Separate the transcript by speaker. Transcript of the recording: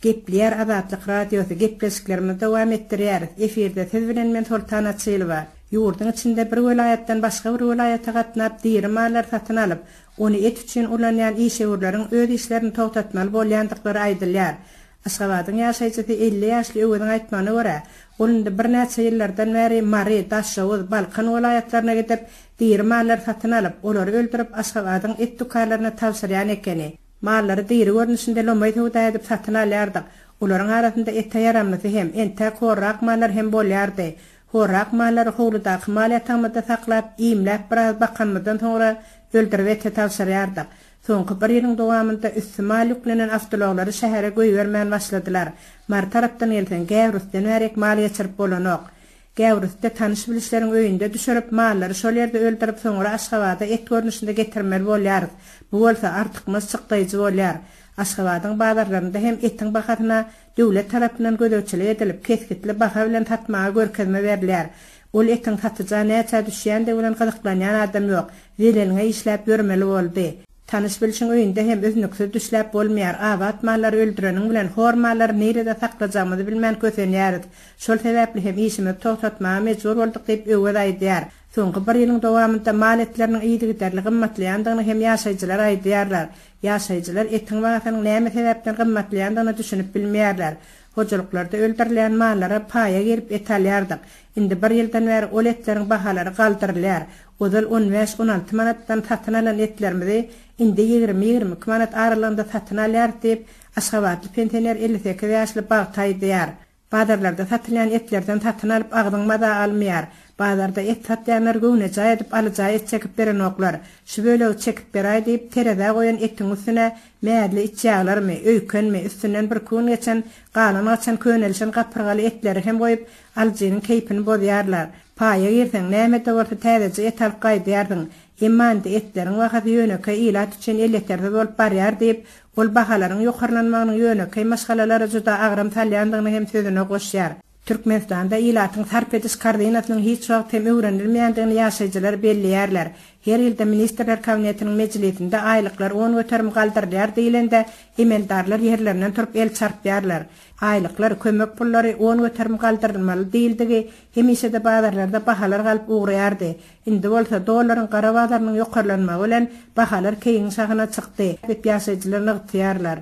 Speaker 1: Gepleýär Azatlyk Radiosy, gepleşiklerimizi dowam etdirýäris. Efirde siz bilen men Soltan Açylowa. Ýurduň içinde bir welaýatdan başga bir welaýata gatnap diri mallary satyn alyp, ony et üçin ulanýan işewürleriň öz işlerini togtatmaly bolýandyklary aýdylýar. Aşgabadyň ýaşaýjysy 50 ýaşly Öweziň aýtmagyna görä, ol indi birnäçe ýyllardan bäri Mary, Daşoguz, Balkan welaýatlaryna gidip, diri mallary satyn alyp, olary öldürip, Aşgabadyň et dükanlaryna tabşyrýan ekeni. Mallary diri görnüşinde lomaý söwda edip satyn alýardyk. Olaryň arasynda ete ýaramlysy hem, entäk horrak mallar hem bolýardy. Horrak mallary howludaky mal ýatagymyzda saklap, iýmläp biraz bakanymyzdan soňra öldürip ete tabşyrýardyk. Soňky bir ýylyň dowamynda üsti mal ýüklenen awtoulaglary şähere goýbermän başladylar. Mary tarapdan gelseň, Gäwrüsden bärik mal geçirip bolanok. Gäwrüsde tanyş-bilişleriň öýünde düşürip, mallary şol ýerde öldürip, soňra Aşgabada et görnüşinde getirmeli bolýarys. Bu bolsa artykmaç çykdaýjy bolýar. Aşgabadyň bazarlarynda hem etiň bahasyna döwlet tarapyndan gözegçilik edilip, kesgitli baha bilen satmaga görkezme berilýär. Ol etiň satyja näçä düşýändigi bilen gyzyklanýan adam ýok. Zeleliňe işläp ýörmeli boldy. Tanyş-bilşiň öýünde hem üznüksiz düşläp bolmaýar. Abat mallary öldüreniň bilen hor mallary nirede saklajagymyzy bilmän kösenýäris. Şol sebäpli hem işimizi togtatmaga mejbur bolduk diýip, Öwez aýdýar. Soňky bir ýylyň dowamynda mal etleriniň yzygiderli gymmatlaýandygyny hem ýaşaýjylar aýdýarlar. Ýaşaýjylar etiň bahasynyň näme sebäpden gymmatlaýandygyna düşünip bilmeýärler. Hojalyklarda öldürilýän mallara paýa girip et alýardyk. Indi bir ýyldan bäri ol etleriň bahalary galdyrylýar. Ozal on bäş, 16 manatdan satyn alan etlerimizi indi 20, 22 manat aralygynda satyn alýarys diýip, aşgabatly pensioner 58 ýaşly Bagty aýdýar. Bazarlarda satylýan etlerden satyn alyp agzyň maza almaýar. Bazarda et satýanlar göwnejaý edip alyja et çekip berenoklar. Şu bölegi çekip beräý diýip, terezä goýan etiň üstüne mäzli içýaglarmy, öýkenmi, üstünden birki gün geçen, galan-gaçan könelişen gapyrgaly etleri hem goýup, alyjynyň keýpini bozýarlar. Paýa girseň, näme-de bolsa täzeje et alyp gaýdýarsyň. Emma indi etleriň bahasy ýönekeý ilat üçin elýetersiz bolup barýar diýip, ol bahalaryň ýokarlanmagynyň ýönekeý maşgalalara juda agram salýandygyny hem sözüne goşýar. Türkmenistanda ilatyň sarp ediş korzinasynyň hiç wagt hem öwrenilmeýändigini ýaşaýjylar belleýärler. Her ýylda Ministrler Kabinetiniň mejlisinde aýlyklar 10% galdyrylýar diýlende, emeldarlar ýerlerinden turup el çarpýarlar. Aýlyklar, kömek pullary 10% galdyrylmaly diýildigi, hemişe-de bazarlarda bahalar galyp ugraýardy. Indi bolsa dollaryň gara bazarynyň ýokarlanmagy bilen bahalar keýigiň şahyna çykdy diýip ýaşaýjylar nygtaýarlar.